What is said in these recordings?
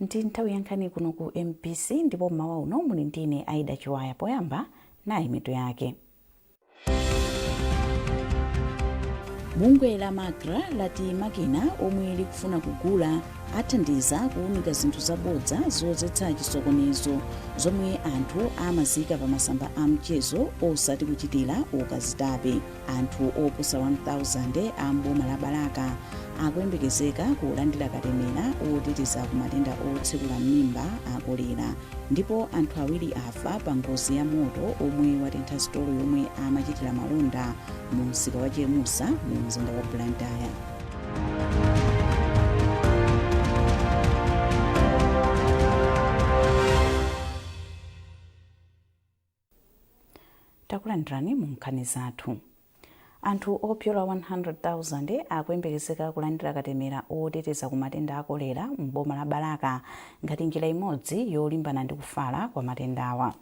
Ndi nthawi ya nkhani kuno ku MBC ndipo mmawa uno muli ndine Aida Chiwaya. Poyamba nayi mitu yake. Bungwe la MACRA lati makina omwe likufuna kugula athandiza kuunika zinthu zabodza zodzetsa chisokonezo zomwe anthu amaziyika pa masamba a mchezo osati kuchitira ukazitape. Anthu oposa 1000 a m'boma la Balaka akuyembekezeka kulandira katemera oteteza ku matenda otsekula m'mimba a kolera. Ndipo anthu awiri afa pa ngozi ya moto omwe watentha sitolo yomwe amachitira malonda mu msika wa Chemusa mu mzinda wa Blantyre. Takulandirani mu nkhani zathu. Anthu opyola 100,000 akuyembekezeka kulandira katemera oteteza ku matenda a kolera m'boma la Balaka ngati njira imodzi yolimbana ndi kufala kwa matendawa.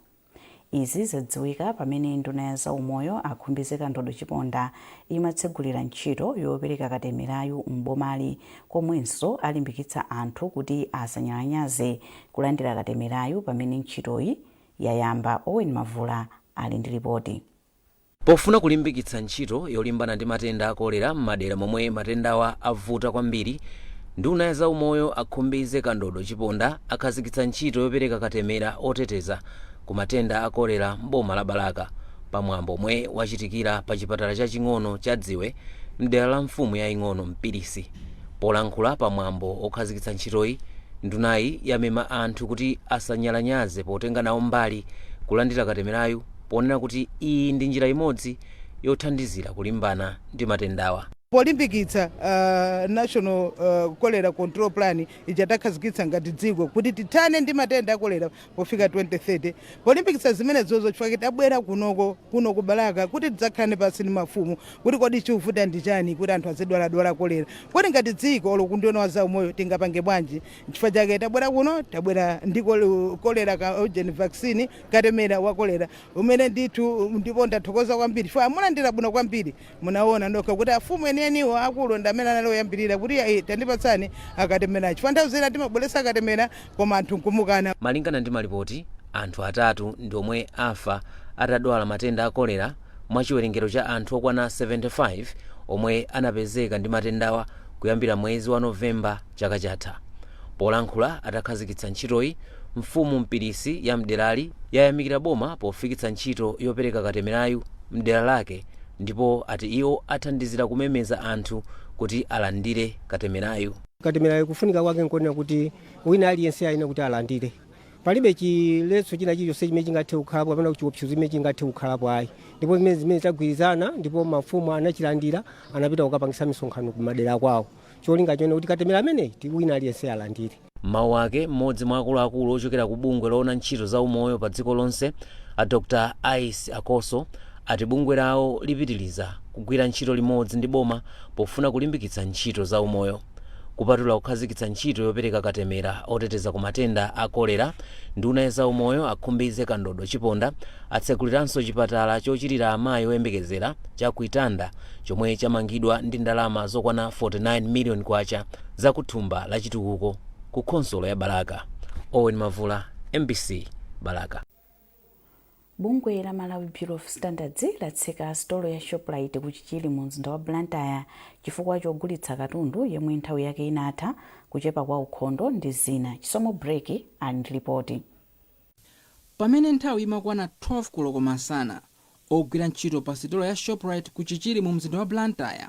Izi zadziwika pamene nduna ya zaumoyo a Khumbize Kandodo Chiponda imatsegulira ntchito yopereka katemerayu m'bomali komwenso alimbikitsa anthu kuti asanyalanyaze kulandira katemerayu pamene ntchitoyi yayamba. Owen Mavula ali ndi lipoti. Pofuna kulimbikitsa ntchito yolimbana ndi matenda a kolera m'madera momwe matendawa avuta kwambiri, nduna ya zaumoyo a Khumbize Kandodo Chiponda akhazikitsa ntchito yopereka katemera oteteza ku matenda a kolera m'boma la Balaka pa mwambo omwe wachitikira pa chipatala chaching'ono cha Dziwe m'dera la mfumu yaing'ono Mpilisi. Polankhula pa mwambo okhazikitsa ntchitoyi, ndunayi yamema anthu kuti asanyalanyaze potenga nawo mbali kulandira katemerayu ponena kuti iyi ndi njira imodzi yothandizira kulimbana ndi matendawa. Polimbikitsa National Cholera Control Plan ija takhazikitsa ngati dziko kuti tithane ndi matenda a kolera pofika 2030, polimbikitsa zimenezozo chifukwa tabwera kunoko kuno ku Balaka kuti tidzakhale pansi ndi mafumu kuti kodi chikuvuta ndi chani kuti anthu azidwaladwala kolera, kodi ngati dziko olo ku unduna wa zaumoyo tingapange bwanji? Chifukwa chake tabwera kuno, tabwera ndi kolera ka ujeni vaccine, katemera wa kolera umene ndithu, ndipo ndathokoza kwambiri chifukwa amulandira bwino kwambiri. Munaona nokha kuti afumu enieniwo akulu ndi amene anali oyambirira kuti ayi, tandipatsani akatemera, chifukwa nthawi zina timabweretsa akatemera koma anthu nkumukana. Malingana ndi malipoti, anthu atatu ndi omwe afa atadwala matenda a kolera mwa chiwerengero cha anthu okwana 75 omwe anapezeka ndi matendawa kuyambira mwezi wa November chaka chatha. Polankhula atakhazikitsa ntchitoyi, mfumu Mpilisi ya mderali yayamikira boma pofikitsa ntchito yopereka katemerayu mdera lake ndipo ati iwo athandizira kumemeza anthu kuti alandire katemerayu. Katemerayu kufunika kwake nkonena kuti wina aliyense ayenera kuti alandire. Palibe chiletso china chilichonse chimene chingathe kukhalapo kapena chiopsezo chimene chingathe kukhalapo ayi. Ndipo zimene tagwirizana ndipo mafumu anachilandira, anapita kukapangisa misonkhano kumadera kwawo. Cholinga chonena kuti katemera ameneyi wina aliyense alandire. M'mawu ake, mmodzi mwa akuluakulu ochokera ku bungwe loona ntchito za umoyo pa dziko lonse a Dr Ice Akoso ati bungwe lawo lipitiliza kugwira ntchito limodzi ndi boma pofuna kulimbikitsa ntchito za umoyo. Kupatula kukhazikitsa ntchito yopereka katemera oteteza ku matenda a kolera, nduna ya zaumoyo a Khumbize Kandodo Chiponda atseguliranso chipatala chochilira amayi oyembekezera cha Kwitanda chomwe chamangidwa ndi ndalama zokwana 49 million kwacha za ku thumba la chitukuko ku khonsolo ya Balaka. Owen Mavula, MBC, Balaka. Bungwe la Malawi Bureau of Standards latseka sitolo ya Shoprite ku Chichiri mu mzinda wa Blantyre chifukwa chogulitsa katundu yemwe nthawi yake inatha, kuchepa kwa ukhondo ndi zina. Chisomo Break ali ndi lipoti. Pamene nthawi imakwana 12 koloko masana, ogwira ntchito pa sitolo ya Shoprite ku Chichiri mu mzinda wa Blantyre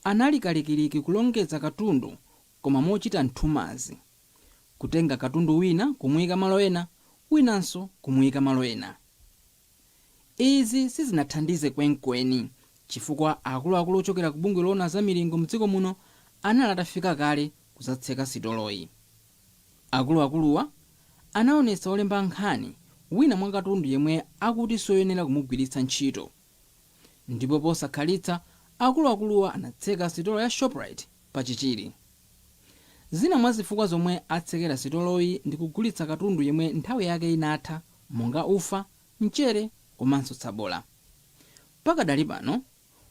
anali kalikiliki kulongedza katundu koma mochita nthumazi. Kutenga katundu wina kumuyika malo ena, winanso kumuyika malo ena. Izi sizinathandize kwenkweni chifukwa akuluakulu ochokera ku bungwe loona za milingo mdziko muno anali atafika kale kuzatseka sitoloyi. Akuluakuluwa anaonetsa olemba nkhani wina mwa katundu yemwe akuti sioyenera kumugwiritsa ntchito. Ndipo posakhalitsa akuluakuluwa anatseka sitolo ya Shoprite pa Chichiri. Zina mwa zifukwa zomwe atsekera sitoloyi ndi kugulitsa katundu yemwe nthawi yake inatha monga ufa, mchere komanso tsabola. Pakadali pano,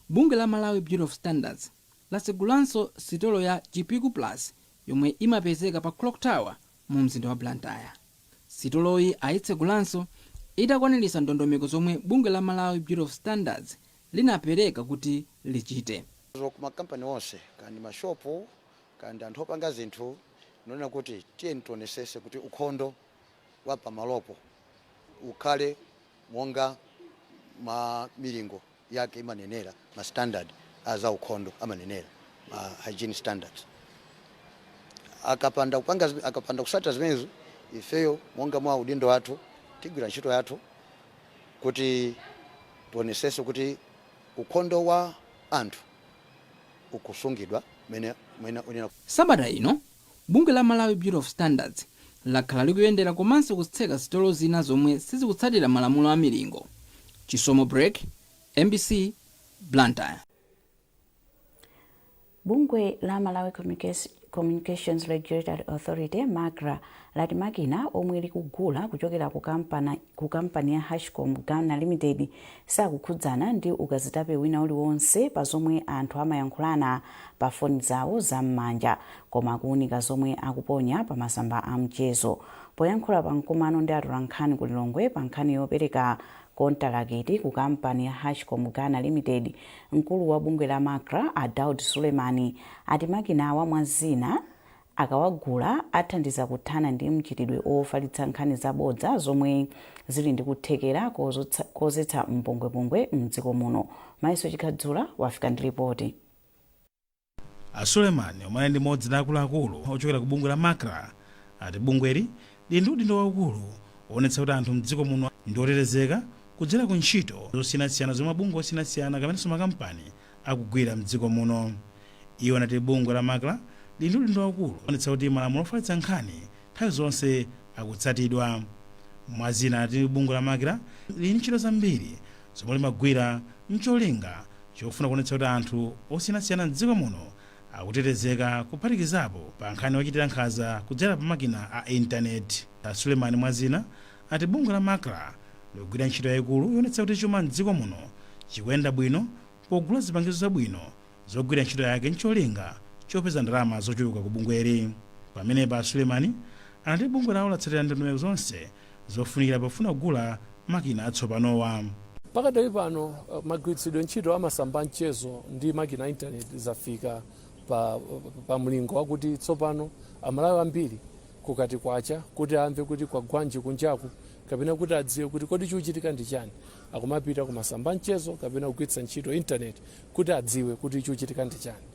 bungwe la Malawi Bureau of Standards latsegulanso sitolo ya Chipiku Plus yomwe imapezeka pa Clock Tower Mu mzinda wa Blantyre, sitoloyi ayitsegulanso itakwaniritsa ndondomeko zomwe bungwe la Malawi Bureau of Standards linapereka kuti lichite. Makampani onse, kandi mashopu, kandi anthu opanga zinthu, nonena kuti tiye tionesese kuti ukhondo wa pamalopo ukhale monga ma milingo yake imanenera, ma standard aza ukhondo amanenera, ma hygiene standards. Akapanda kupanga, akapanda kusata zimenezo, ifeyo monga mwa udindo wathu tigwira ntchito yathu kuti tionesese kuti ukhondo wa anthu ukusungidwa mene mene unena. Sabata ino bungwe la Malawi Bureau of Standards lakhala likuyendera komanso kutseka zitolo zina zomwe sizikutsatira malamulo a milingo. Chisomo Break, MBC, Blantyre. Bungwe la Malawi Communications Regulatory Authority, MACRA, lati makina omwe likugula kuchokera ku kampani ya Hashcom Ghana Limited sakukhudzana ndi ukazitape wina uliwonse pa zomwe anthu amayankhulana pa foni zawo zam'manja, koma kuwunika zomwe akuponya pa masamba a mchezo. Poyankhula pa mkumano ndi atolankhani ku Lilongwe pa nkhani yopereka kontalakiti ku kampani ya Hashcom Ghana Limited, mkulu wa bungwe la MACRA a Daud Sulemani ati makinawa, mwa zina, akawagula athandiza kuthana ndi mchitidwe ofalitsa nkhani zabodza zomwe zili ndi kuthekera kozetsa mpungwepungwe mdziko muno. Maiso Chikhadzula wafika ndi ripoti. A Sulemani, omwe ali ndi mmodzi la akuluakulu ochokera ku bungwe la MACRA, ati bungweli lili ndi udindo waukulu woonetsa kuti anthu mdziko muno ndi otetezeka kudzera ku ntchito zosiyanasiyana zomwe mabungwe osiyanasiyana kapenanso makampani akugwira mdziko muno. Iwo anati bungwe la MACRA lili ndi udindo waukulu woonetsa kuti malamulo ofalitsa nkhani nthawi zonse akutsatidwa. Mwazina, anati bungwe la MACRA lili ndi ntchito zambiri zomwe limagwira mcholinga chofuna kuonetsa kuti anthu osiyanasiyana mdziko muno akutetezeka, kuphatikizapo pa nkhani yochitira nkhanza kudzera pa makina a intaneti. A Sulemani, mwazina, ati bungwe la MACRA likugwira ntchito yayikulu yoonetsa kuti chuma mdziko muno chikuyenda bwino pogula zipangizo zabwino zogwira ntchito yake ncholinga chopeza ndalama zochuluka ku bungweli. Pamenepa a Sulemani anati bungwe lawo latsatira ndondomeko zonse zofunikira pofuna kugula makina atsopanowa. Pakadali pano magwiritsidwe ntchito amasamba mchezo ndi makina a intaneti zafika pa mlingo wakuti tsopano Amalawi ambiri kukati kwacha, kuti amve kuti kwagwanji kunjaku kapena kuti adziwe kuti kodi chikuchitika ndi chani, akumapita kumasamba mchezo kapena kugwiritsa ntchito intaneti kuti adziwe kuti chikuchitika ndi chani.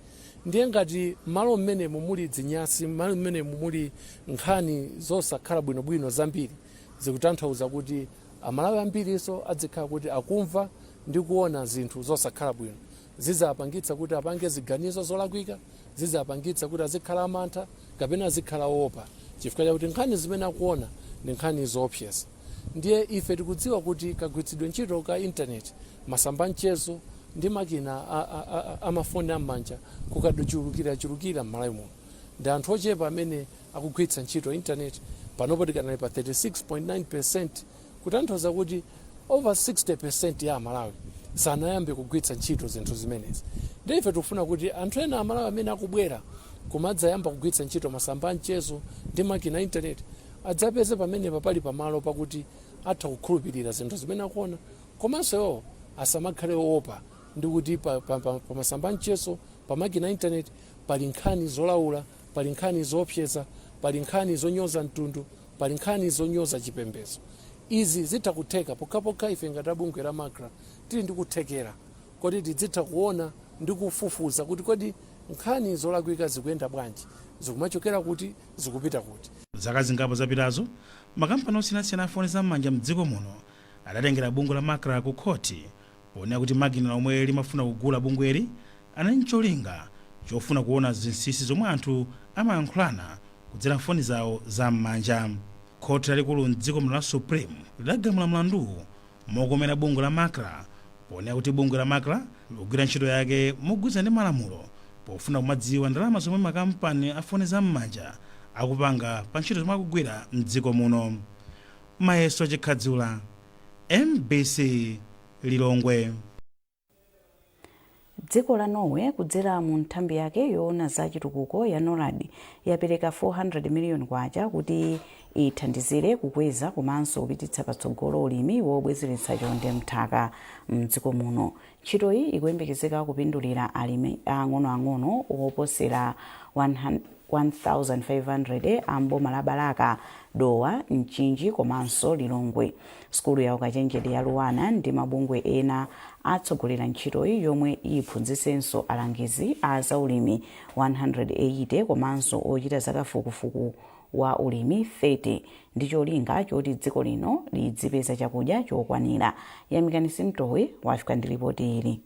Ndiye ngati malo mmenemu muli dzinyasi, malo mmenemu muli nkhani zosakhala bwinobwino zambiri, zikutanthauza kuti Amalawi ambirinso adzikhala kuti akumva ndi kuona zinthu zosakhala bwino, zizapangitsa kuti apange ziganizo zolakwika, zizapangitsa kuti azikhala amantha kapena azikhala oopa, chifukwa chakuti nkhani zimene akuona ndi nkhani zoopseza. Ndiye ife tikudziwa kuti kagwiritsidwe ntchito ka intaneti, masamba mchezo ndi makina amafoni am'manja kukadachulukirachulukira m'Malawi muno. Ndi anthu ochepa amene akugwiritsa ntchito intaneti. Panopo tikanali pa 36.9, kutanthauza kuti over 60% ya Amalawi sanayambe kugwiritsa ntchito zinthu zimenezi. Ndiye ife tikufuna kuti anthu ena Amalawi amene akubwera kumadzayamba kugwiritsa ntchito masamba amchezo ndi makina a intaneti adzapeze pamenepa pali pamalo pakuti atha kukhulupirira zinthu zimene akuona, komanso iwowo asamakhale oopa ndi kuti pa masamba amchezo, pa makina a intaneti pali nkhani zolaula, pali nkhani zoopseza, pali nkhani zonyoza mtundu, pali nkhani zonyoza chipembedzo. Izi zitha kutheka pokhapokha ife ngati abungwe la MACRA tili ndi kuthekera kodi tidzitha kuona ndi kufufuza kuti kodi nkhani zolakwika zikuyenda bwanji, zikumachokera kuti, zikupita kuti. Zaka zingapo zapitazo, makampani osiyanasiyana a foni zam'manja mdziko muno adatengera bungwe la MACRA ku khoti ponena kuti makina omwe limafuna kugula bungweli anali ncholinga chofuna kuona zinsinsi zomwe anthu amayankhulana kudzera foni zawo zam'manja. Khoti lalikulu mdziko muno la Supreme lidagamula mlanduwu mokomera bungwe la MACRA, ponena kuti bungwe la MACRA likugwira ntchito yake mogwirizana ndi malamulo pofuna kumadziwa ndalama zomwe makampani a foni zam'manja akupanga pa ntchito zomwe akugwira mdziko muno. Mayeso Chikhadzula, MBC, Lilongwe. Dziko la Norway, kudzera mu nthambi yake yoona za chitukuko ya NORAD, yapereka 400 miliyoni kwacha kuti ithandizire kukweza komanso kupititsa patsogolo ulimi wobwezeretsa chonde mthaka mdziko muno. Ntchitoyi ikuyembekezeka kupindulira alimi ang'onoang'ono oposera 1500 a mboma la Balaka, Dowa, Mchinji komanso Lilongwe. Sukulu ya ukachenjede ya Luanar ndi mabungwe ena atsogolera ntchitoyi, yomwe iphunzitsenso alangizi a zaulimi 180 komanso ochita zakafukufuku wa ulimi 30, ndi cholinga choti dziko lino lidzipeza chakudya chokwanira. Yamikani Simtowe wafika ndi ripoti ili.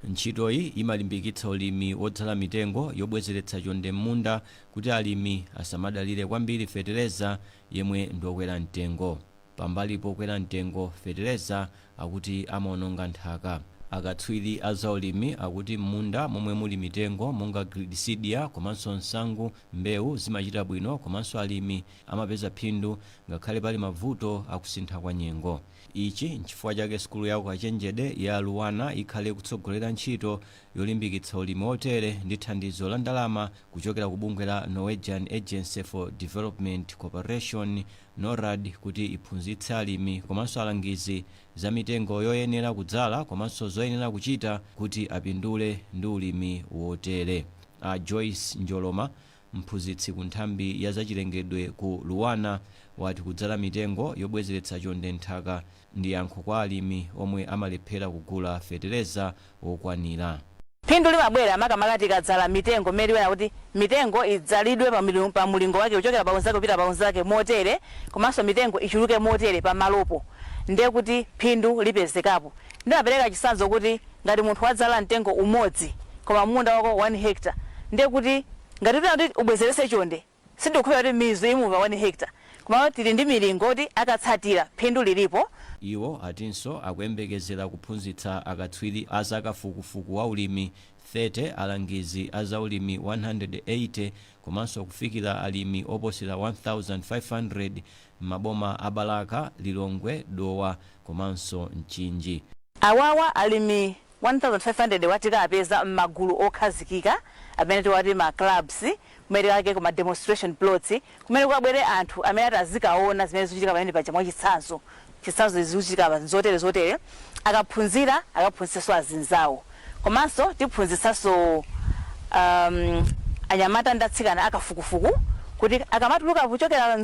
Ntchitoyi imalimbikitsa ulimi wodzala mitengo yobwezeretsa chonde m'munda kuti alimi asamadalire kwambiri fetereza yemwe ndiokwera mtengo. Pambali pokwera mtengo, fetereza akuti amaononga nthaka. Akatswiri a zaulimi akuti m'munda momwe muli mitengo monga gliricidia komanso nsangu, mbewu zimachita bwino komanso alimi amapeza phindu ngakhale pali mavuto akusintha kwa nyengo. Ichi nchifukwa chake sukulu ya ukachenjede ya Luanar ikhale kutsogolera ntchito yolimbikitsa ulimi wotere ndi thandizo la ndalama kuchokera ku bungwe la Norwegian Agency for Development Cooperation, NORAD, kuti iphunzitse alimi komanso alangizi za mitengo yoyenera kudzala komanso zoyenera kuchita kuti apindule ndi ulimi wotere. A Joyce Njoloma, mphunzitsi ku nthambi ya zachilengedwe ku Luanar, wati kudzala mitengo yobwezeretsa chonde nthaka ndi yankho kwa alimi omwe amalephera kugula fetereza wokwanira. Phindu limabwera makamaka tikadzala mitengo mmene tiwena kuti mitengo idzalidwe pa mulingo wake, kuchokera paunzake kupita paunzake motere, komanso mitengo ichuluke motere pamalopo, ndiye kuti phindu lipezekapo. Ndimapereka chitsanzo kuti ngati munthu wadzala mtengo umodzi koma munda wako 1 hectare, ndiye kuti ngati tina kuti ubwezerese chonde, sindikukhulupirira kuti mizu imuva 1 hectare, koma tili ndi milingo kuti akatsatira, phindu lilipo. Iwo atinso akuyembekezera kuphunzitsa akatswiri a zakafukufuku wa ulimi 30, alangizi a zaulimi 180 komanso kufikira alimi oposera 1500 m'maboma a Balaka, Lilongwe, Dowa komanso Mchinji. Awawa alimi 1500 watikapeza m'magulu okhazikika amene tiwati ma clubs, kumene tikake kuma demonstration plots, kumene kukabwere anthu amene ati azikaona zimene zikuchitika pamene paja. Mwachitsanzo, chitsanzo, zikuchitika pa zotere zotere, akaphunzira akaphunzitsanso azinzawo. Komanso tiphunzitsanso anyamata ndi atsikana akafukufuku kuti akamatuluka kuchokera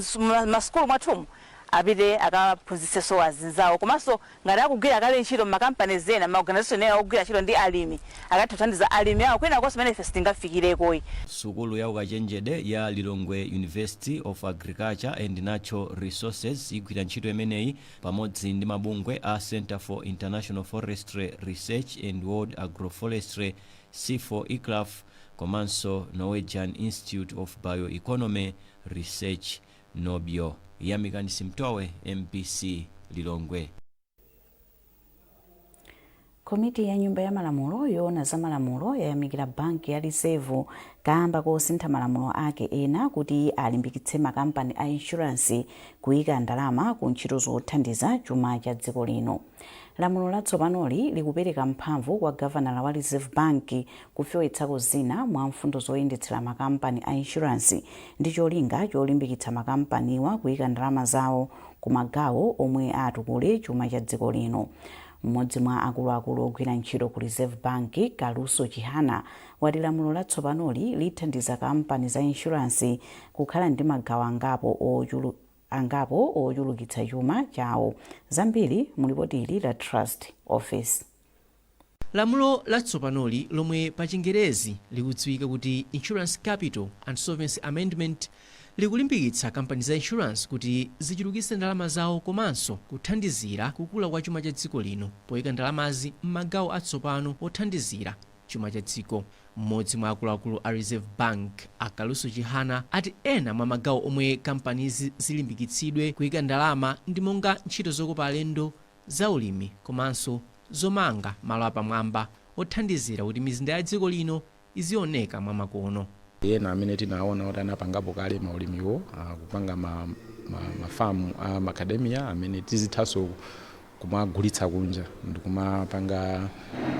masukulu mwathumu apite akaphunzitsenso azinzawo. Komanso ngati akugwira kale ntchito m'makampani ena, maorganization ena akugwira ntchito ndi alimi, akatha kuthandiza alimi awo kwina konse pamene ife sitingafikirekoyi. Sukulu ya ukachenjede ya Lilongwe University of Agriculture and Natural Resources igwira ntchito imeneyi pamodzi ndi mabungwe a Center for International Forestry Research and World Agroforestry, C4 ICRAF, komanso Norwegian Institute of Bioeconomy Research, NOBIO. Yamikani Simtowe, MBC, Lilongwe. Komiti ya Nyumba ya Malamulo yoona za malamulo yayamikira banki ya Reserve kamba kosintha malamulo ake ena kuti alimbikitse makampani a insurance kuyika ndalama ku ntchito zothandiza chuma cha dziko lino. Lamulo latsopanoli likupereka mphamvu kwa gavanala wa Reserve Bank kufewetsako zina mwa mfundo zoyendetsera makampani a insurance ndi cholinga cholimbikitsa makampaniwa kuyika ndalama zawo ku magawo omwe atukule chuma cha dziko lino. Mmodzi mwa akuluakulu ogwira ntchito ku Reserve Bank, Kaluso Chihana, wati lamulo latsopanoli lithandiza kampani za insurance kukhala ndi magawo angapo ochulukitsa chuma chawo. Zambiri mulipoti ili la Trust Office. Lamulo latsopanoli, lomwe pa Chingerezi likudziwika kuti Insurance Capital and Solvency Amendment, likulimbikitsa kampani za insurance kuti zichulukitse ndalama zawo komanso kuthandizira kukula kwa chuma cha dziko lino poyika ndalamazi m'magawo atsopano othandizira chuma cha dziko. Mmodzi mwa akuluakulu a Reserve Bank, a Kaluso Chihana, ati ena mwa magawo omwe kampanizi zilimbikitsidwe kuyika ndalama ndi monga ntchito zokopa alendo, zaulimi komanso zomanga malo apamwamba othandizira kuti mizinda ya dziko lino izioneka mwamakono. Ena amene tinaona kuti anapangapo kale maulimiwo, kupanga mafamu a macadamia amene tizithanso Kumagulitsa kunja ndikumapanga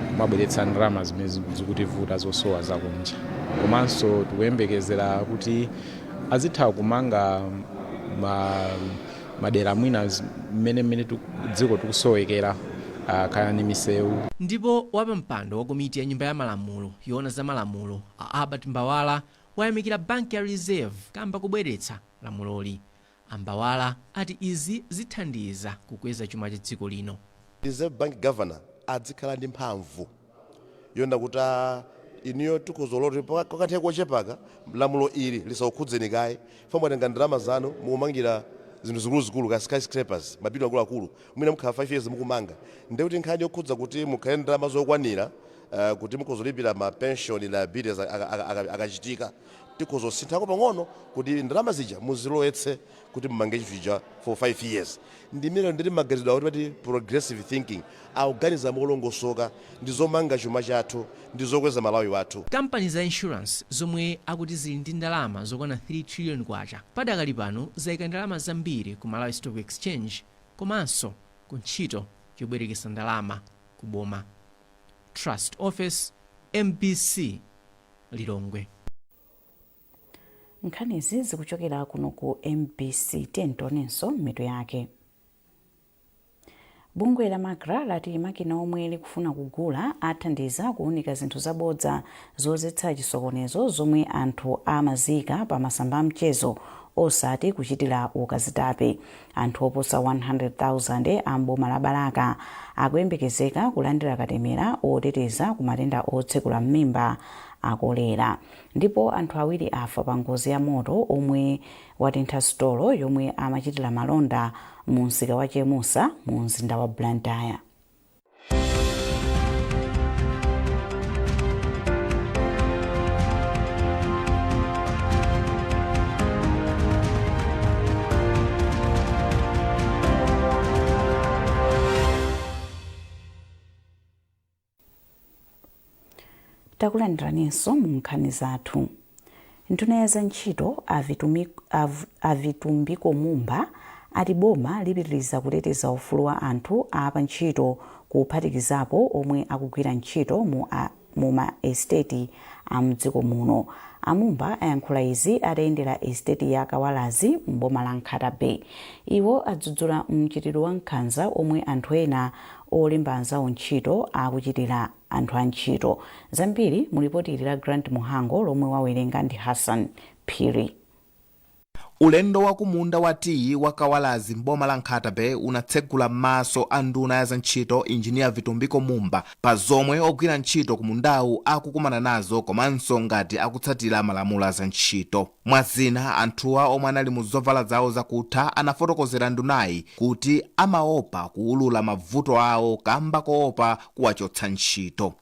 kumabweretsa ndalama zimene zikutivuta zosowa zakunja, komanso tikuyembekezera kuti azitha kumanga madera mwina mmene dziko tikusowekera, kaya ni misewu. Ndipo wapampando wa komiti ya Nyumba ya Malamulo yoona za malamulo, a Albert Mbawala, wayamikira banki ya Reserve kamba kubweretsa lamuloli. Ambawala ati izi zithandiza kukweza chuma cha dziko lino. Reserve Bank governor adzikhala ndi mphamvu yonena kuti inuyo tikhozoloti kwakanthawi kochepaka lamulo ili lisakukhudzeni kaye, mwatenga ndalama zanu mukumangira zinthu zikuluzikulu ka skyscrapers, mabili akuluakulu, mwina mukhala 5 years mukumanga, ndiye kuti nkhani yokhudza kuti mukhale ndalama zokwanira kuti mukhozolipira ma pension liabilities akachitika, tikhozosinthako pang'ono kuti ndalama zija muzilowetse kuti mumange chinthu chija for 5 years. Ndimene ndili maganizidwe akuti pati progressive thinking, akuganiza molongosoka ndi zomanga chuma chathu ndi zokweza Malawi wathu. Kampani za insurance zomwe akuti zili ndi ndalama zokwana 3 trillion kwacha padakali pano zayika ndalama zambiri ku Malawi Stock Exchange komanso ku ntchito yobwerekesa ndalama ku boma. Trust Office, MBC, Lilongwe. Nkhanizi zikuchokera kuno ku MBC. Tionenso mitu yake. Bungwe la MACRA lati makina omwe likufuna kugula athandiza kuwunika zinthu zabodza zozetsa chisokonezo zomwe anthu amazika pa masamba amchezo, osati kuchitira ukazitape. Anthu oposa 100,000 a mboma la Balaka akuyembekezeka kulandira katemera oteteza ku matenda otsekula m'mimba akolera. Ndipo anthu 2 afa pa ngozi ya moto omwe watentha sitolo yomwe amachitira malonda mu msika wa Chemusa mu mzinda wa Blantyre. Takulandiraninso mu nkhani zathu. Nduna ya za ntchito a Vitumbiko Mumba ati boma lipitiriza kuteteza ufulu wa anthu a pa ntchito, kuphatikizapo omwe akugwira ntchito mu ma estate a mdziko muno. Amumba ayankhula izi atayendera estate ya Kawalazi m'boma la Nkhata Bay. Iwo adzudzula mchitidwe wa nkhanza omwe anthu ena olemba anzawo ntchito akuchitira anthu a ntchito. Zambiri mu lipoti ili la Grant Muhango lomwe wawerenga ndi Hassan Phiri. Ulendo wa kumunda wa tiyi wa Kawalazi m'boma la Nkhata Bay unatsegula maso a nduna ya zantchito, Injiniya Vitumbiko Mumba, pa zomwe ogwira ntchito ku mundawu akukumana nazo komanso ngati akutsatira malamulo a zantchito. Mwa zina, anthuwa omwe anali mu zovala zawo zakutha anafotokozera ndunayi kuti amaopa kuwulula mavuto awo kamba koopa kuwachotsa ntchito.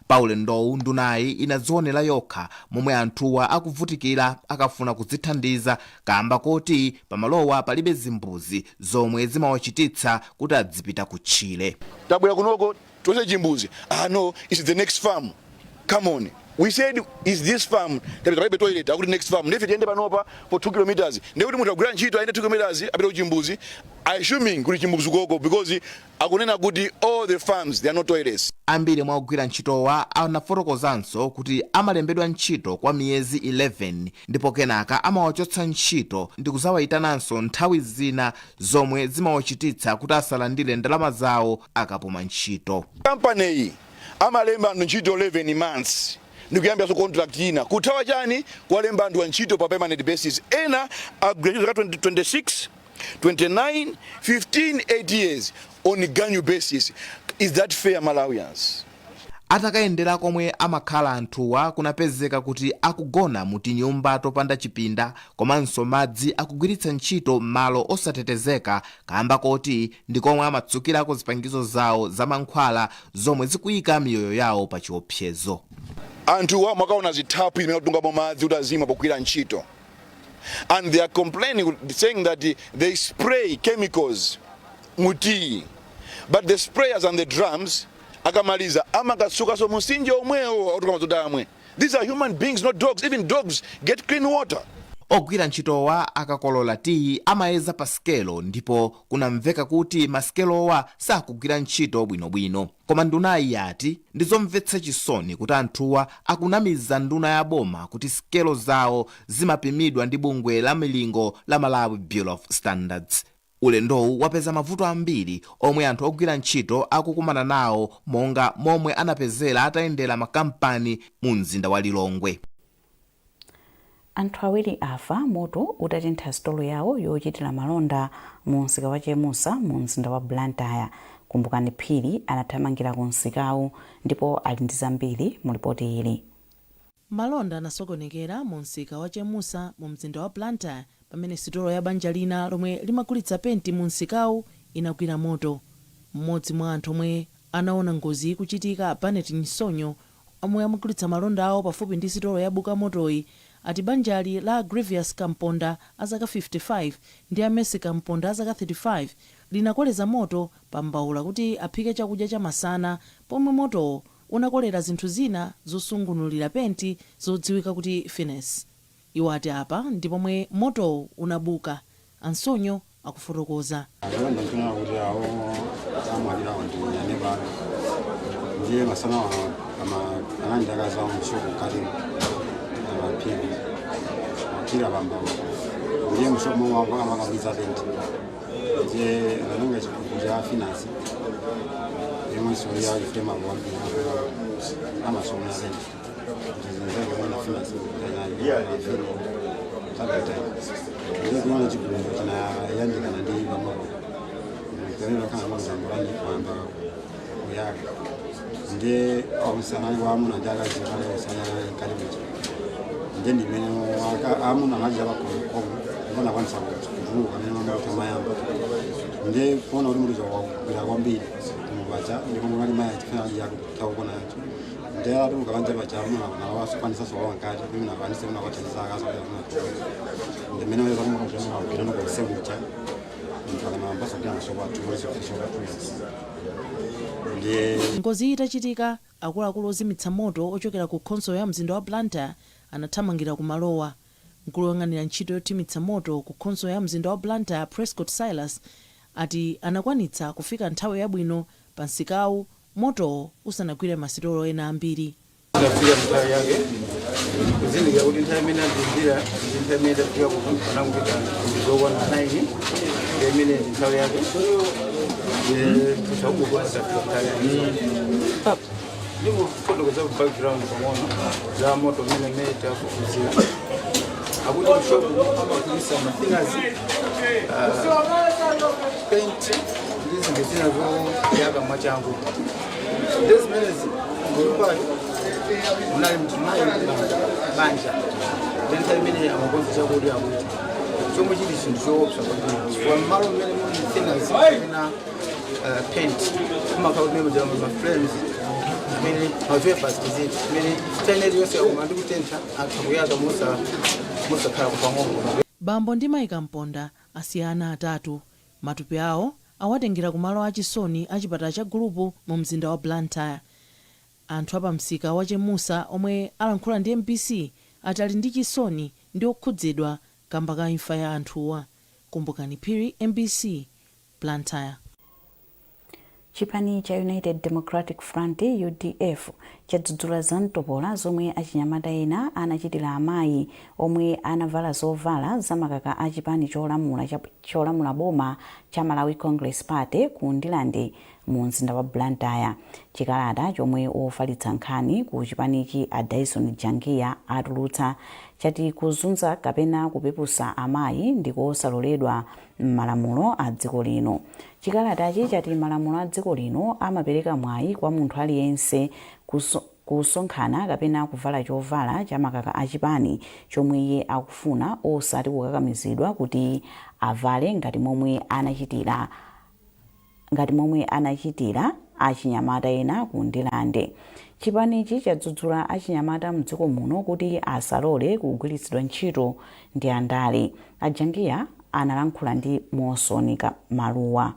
Pa ulendowu ndunayi inadzionera yokha momwe anthuwa akuvutikira akafuna kudzithandiza kamba koti pamalowa palibe zimbuzi zomwe zimawachititsa kuti adzipita kutchire. Tabwera kunoko tonse chimbuzi, ah no, it's the next farm. Come on, we said is this farm, tapita palibe toilet, akuti next farm. Ndife tiyende panopa for 2 kilometers, ndekuti munthu agwira ntchito ayende 2 kilometers apite ku chimbuzi, assuming kuti chimbuzi koko, because akunena kuti all the farms there are no toilets. Ambiri mwa ogwira ntchitowa anafotokozanso kuti amalembedwa ntchito kwa miyezi 11 ndipo kenaka amawachotsa ntchito ndikuzawayitananso nthawi zina, zomwe zimawachititsa kuti asalandire ndalama zawo akapuma ntchito. Kampani iyi amalemba anthu ntchito 11 months ndikuyambiranso contract ina. Kuthawa chani? Kuwalemba anthu ntchito pa permanent basis. Ena agwira ntchito zaka 26, 29, 15, 8 years on ganyu basis. Is that fair, Malawians? Atakayendera komwe amakhala anthuwa, kunapezeka kuti akugona mu tinyumba topanda chipinda komanso madzi akugwiritsa ntchito malo osatetezeka kamba koti ndi komwe amatsukirako zipangizo zawo za mankhwala, zomwe zikuyika miyoyo yawo pa chiopsezo. Anthuwa mwakaona zithaphwi zimene akutungamo madzi kuti azimwa pogwira ntchito, and they are complaining, saying that they spray chemicals mu tea, but the sprayers and the drums akamaliza amakatsukanso mumtsinje omwewo akutunga madzi kuti amwe. These are human beings, not dogs. Even dogs get clean water. Ogwira ntchitowa akakolola tiyi amayeza pa sikelo, ndipo kunamveka kuti masikelowa sakugwira ntchito bwinobwino. Koma ndunayi yati ndizomvetsa chisoni kuti anthuwa akunamiza nduna ya boma kuti sikelo zawo zimapimidwa ndi bungwe la milingo la Malawi Bureau of Standards. Ulendowu wapeza mavuto ambiri omwe anthu ogwira ntchito akukumana nawo, monga momwe anapezera atayendera makampani mu mzinda wa Lilongwe. Anthu awiri afa moto utatentha sitolo yawo yochitira malonda mu msika wa Chemusa mu mzinda wa Blantyre. Kumbukani Phiri anathamangira ku msikawu ndipo ali ndi zambiri mu ripoti ili. Malonda anasokonekera mu msika wa Chemusa mu mzinda wa Blantyre pamene sitolo ya banja lina lomwe limagulitsa penti mu msikawu inagwira moto. Mmodzi mwa anthu omwe anaona ngozi ikuchitika, Banet Nsonyo, omwe amagulitsa malonda awo pafupi ndi sitolo yabuka motoyi, ati banjali la Grievous Kamponda azaka 55 ndi a Mercy Kamponda azaka 35 linakoleza moto pa mbawula kuti aphike chakudya chamasana, pomwe motowo unakolera zinthu zina zosungunulira penti zodziwika kuti finesse. Iwo ati apa ndi pomwe motowo unabuka. Ansonyo akufotokoza. Chilonda nchonena kuti awo amwalirawo ndi aneba, ndiye masana anandi akazi awo mshopu kati amaphiri maphiri apambawo, ndiye mshopu momwe amakagwiza penti, ndiye ananonga chikuku cha finance yomwenso ya ifema kwambiri amasomera penti zinzake mwana finance ndiye kuona chigulu chinayandikana ndi pamalo pamene kana mazambulani kuyamba kuyaka, ndiye onse anali waamuna ndi akazi pale osanyana nkati muja, ndiye ndimene amuna anachita pakomo ndipo anakwanisa kutuluka pamene mamoto amayamba, ndiye kuona kuti mulizo wagwira kwambiri kumupacha, ndipo munali mayi achifuna yakuthaukona yacho, ndiye atuluka panja pacha amuna nawasokwanisaso wawa nkati pamene akwanise kuna kwathandiza akazi kuti ndimene weza kumagwira nokonse kucha mpaka mambasa kuti amashopu athu ndiye. Ngozi itachitika, akuluakulu ozimitsa moto ochokera ku khonsolo ya mzinda wa Blantyre anathamangira kumalowa. Mkulu woyang'anira ntchito yothimitsa moto ku khonsolo ya mzinda wa Blantyre, Prescott Silas, ati anakwanitsa kufika nthawi yabwino pa msikawu motowo usanagwire masitolo ena ambiri. Ndafika nthawi yake, kuzindikira kuti nthawi imene andizindira ndi nthawi imene ndafika kuno panangopita ndizokwana 9, ndi imene ndi nthawi yake tisakubuka ndafika nthawi yake. Ndikufotokoza ku background pang'ono za moto umene mmene tafufuzira akuti mshopu amagulisa ma thinners, paint ndi zinthu zina zoyaka mwachangu, ndi zimenezi nyumbayo munali mtimayi banja, ndi nthawi imene amakonza chakudya, akuti chomwe chili chinthu choopsa kwambiri chifukwa mmalo mmene muli thinners kapena paint kumakhala kumene muja ma flames amene ma vapors tiziti amene nthawi iliyonse akuma ndi kutentha atha kuyaka musakhala kupang'ono. Bambo ndi mayi Kamponda asiya ana atatu. Matupi awo awatengera ku malo achisoni a chipatala cha Gulupu mu mzinda wa Blantyre. Anthu apamsika wa Chemusa omwe alankhula ndi MBC ati ali ndi chisoni ndi okhudzidwa kamba ka imfa ya anthuwa. Kumbukani Phiri, MBC, Blantyre. Chipani cha United Democratic Front, UDF, chadzudzula zamtopola zomwe achinyamata ena anachitira amayi omwe anavala zovala zamakaka a chipani cholamula boma cha Malawi Congress Party ku Ndilande mu mzinda wa Blantyre. Chikalata chomwe wofalitsa nkhani ku chipanichi a Dyson Jangiya atulutsa chati kuzunza kapena kupepusa amayi ndikosaloledwa m'malamulo a dziko lino. Chikalatachi chati malamulo a dziko lino amapereka mwayi kwa munthu aliyense kusonkhana kapena kuvala chovala cha makaka a chipani chomwe iye akufuna, osati kukakamizidwa kuti avale ngati momwe anachitira achinyamata ena ku Ndilande. Chipanichi chadzudzula achinyamata mdziko muno kuti asalole kugwiritsidwa ntchito ndi andale. Ajangiya analankhula ndi Mosonika Maluwa.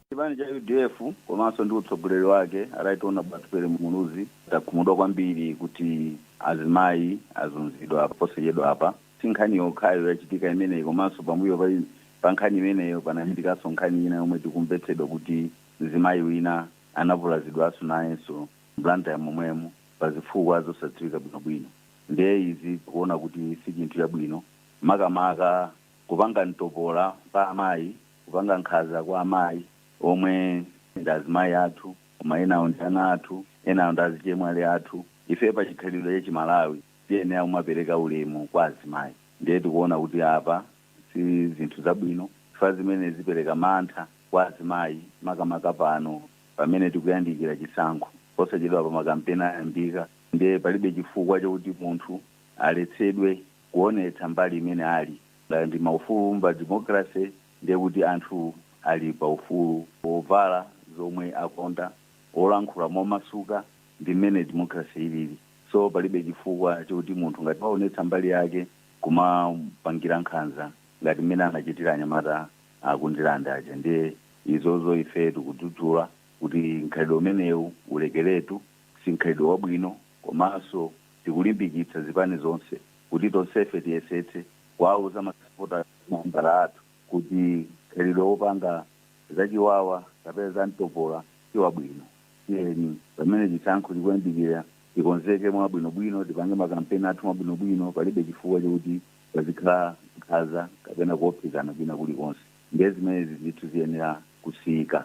Chipani cha UDF komanso ndi utsogoleri wake Right Honorable Atupele Muluzi takhumudwa kwambiri kuti azimayi azunzidwa posachedwa apa. Si nkhani yokhayo yachitika imeneyi, komanso pambuyo pa nkhani imeneyo panachitikanso nkhani ina yomwe tikumvetsedwa kuti mzimayi wina anavulazidwanso nayenso Blantyre momwemo pa zifukwa zosadziwika bwinobwino. Ndiye izi tikuona kuti si chinthu chabwino, makamaka kupanga mtopola pa amayi, kupanga nkhanza kwa amayi omwe ndi azimayi athu, koma enawo ndi ana athu, enawo ndi azichemwali athu. Ife pa chikhalidwe cha Chimalawi tiyenera kumapereka ulemu kwa azimayi. Ndiye tikuona kuti apa si zinthu zabwino, chifukwa zimene zipereka mantha kwa azimayi, makamaka pano pamene tikuyandikira chisankho. Posachedwa pa makampeni ayambika, ndiye palibe chifukwa chokuti munthu aletsedwe kuonetsa mbali imene ali. Ngati ndi maufulu pa democracy, ndiye kuti anthu ali pa ufulu wovala zomwe akonda, wolankhula momasuka, ndi mmene democracy ilili. So palibe chifukwa chokuti munthu ngati waonetsa mbali yake kumapangira nkhanza ngati mmene anachitira anyamata aku Ndirande aja. Ndiye izozo ife tikudzudzula kuti mkhalidwe umenewu ulekeretu, si mkhalidwe wabwino. Komanso tikulimbikitsa zipani zonse kuti tonsefe tiyesetse kuwauza masapota, mamembala athu, kuti mkhalidwe wopanga zachiwawa kapena za mtopola si wabwino. Tiyeni pamene chisankho chikuyandikira tikonzeke mwabwinobwino, tipange makampeni athu mwabwinobwino. Palibe chifukwa chokuti pazikhala nkhanza kapena kuopsezana kwina kulikonse. Ndiye zimenezi ndithu ziyenera kusiyika.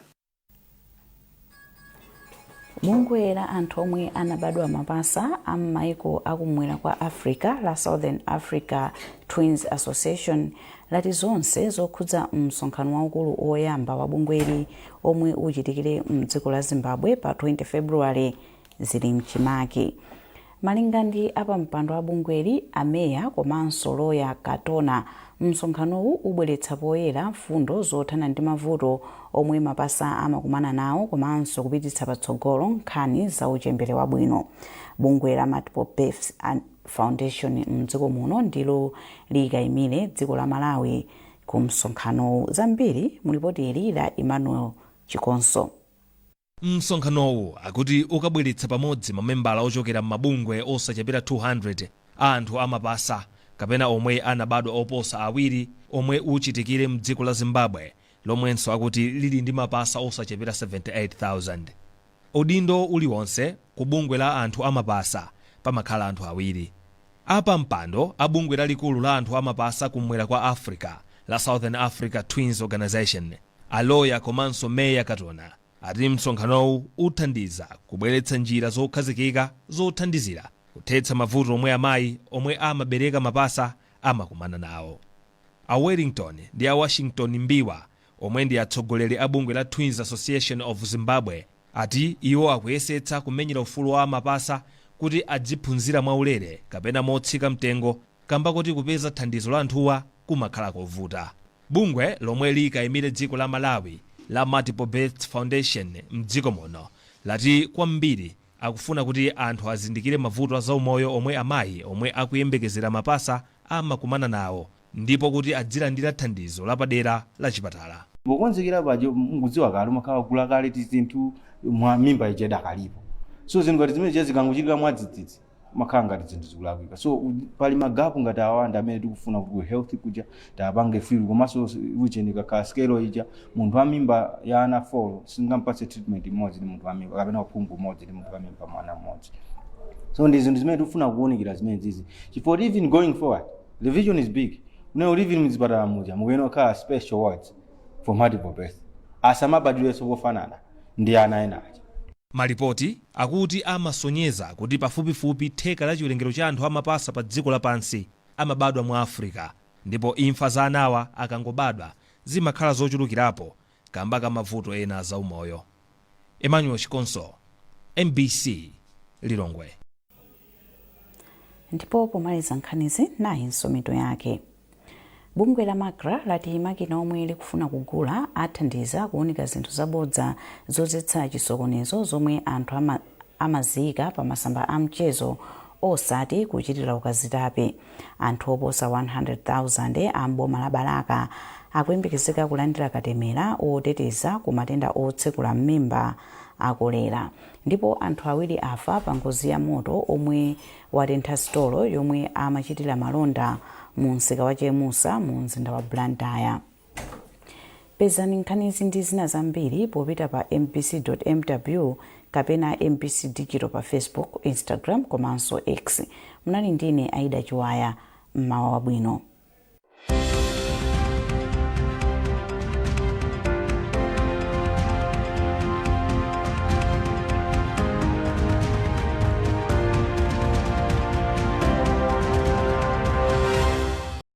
Bungwe la anthu omwe anabadwa mapasa a m'maiko akumwera kwa Africa la Southern Africa Twins Association lati zonse zokhudza msonkhano waukulu woyamba wa bungweli omwe uchitikire mdziko la Zimbabwe pa 20 February zili mchimake. Malinga ndi apampando a bungweli, ameya komanso loya Katona, msonkhanowu ubweretsa poyera mfundo zothana ndi mavuto omwe mapasa amakumana nawo komanso kupititsa patsogolo nkhani za uchembere wabwino. Bungwe la Multiple Births Foundation mdziko muno ndilo likayimire dziko la Malawi ku msonkhanowu. Zambiri mulipoti ili la Emmanuel Chikonso. Msonkhanowu akuti ukabweretsa pamodzi mamembala ochokera m'mabungwe osachepera 200 a anthu amapasa kapena omwe anabadwa oposa awiri, omwe uchitikire mdziko la Zimbabwe, lomwenso akuti lili ndi mapasa osachepera 78,000. Udindo uliwonse ku bungwe la anthu amapasa pamakhala anthu awiri. Apampando a bungwe lalikulu la anthu amapasa kumwera kwa Africa la Southern Africa Twins Organization, aloya komanso meya Katona, ati msonkhanowu uthandiza kubweretsa njira zokhazikika zothandizira kuthetsa mavuto omwe amayi omwe amabereka mapasa amakumana nawo. A Wellington ndi a Washington Mbiwa, omwe ndi atsogoleri a bungwe la Twins Association of Zimbabwe, ati iwo akuyesetsa kumenyera ufulu wa amapasa kuti adziphunzira mwaulere kapena motsika mtengo, kamba kuti kupeza thandizo la anthuwa kumakhala kovuta. Bungwe lomwe likayimire dziko la Malawi la Multiple Births Foundation mdziko muno lati kwambiri akufuna kuti anthu azindikire mavuto a zaumoyo omwe amayi omwe akuyembekezera mapasa amakumana nawo, ndipo kuti adzilandira thandizo lapadera la chipatala. Pokonzekera paja, mukudziwa kale, umakhala kugula kale tizinthu mwa mimba ija idakalipo. So zinthu ngati zimene zikangochitika mwadzidzidzi, makhala ngati zinthu zikulakwika. So pali ma gap ngati awa ndi amene tikufuna kuti ku health kuja tapange fill. Komanso ucheni kakhala scale ija, munthu wa mimba ya ana 4 singampatse treatment imodzi ndi munthu wa mimba, kapena uphungu umodzi ndi munthu wa mimba mwana mmodzi. So ndi zinthu zimene tikufuna kuwunikira zimene zizi, chifukwa even going forward the vision is big. Uneo even mzipatala muja mukuyenera kukhala special wards for multiple birth, asamabadwirenso pofanana ndi ana ena aja. Malipoti akuti amasonyeza kuti pafupifupi theka la chiwerengero cha anthu amapasa pa dziko lapansi amabadwa mu Africa, ndipo imfa za anawa akangobadwa zimakhala zochulukirapo kamba ka mavuto ena zaumoyo. Emmanuel Chikonso, MBC, Lilongwe. Ndipo pomaliza nkhanizi, nayinso mitu yake. Bungwe la MACRA lati makina omwe likufuna kugula athandiza kuwunika zinthu zabodza zodzetsa chisokonezo zomwe anthu amaziyika pa masamba a mchezo osati kuchitira ukazitape. Anthu oposa 100,000 a mboma la Balaka akuyembekezeka kulandira katemera oteteza ku matenda otsekula m'mimba. a kolera. Ndipo anthu awiri afa pa ngozi ya moto omwe watentha sitolo yomwe amachitira malonda mu msika wa Chemusa mu mzinda wa Blantyre. Pezani nkhanizi ndi zina zambiri popita pa mbc.mw kapena MBC Digital pa Facebook, Instagram komanso X. Munali ndine Aida Chiwaya. Mmawa wabwino.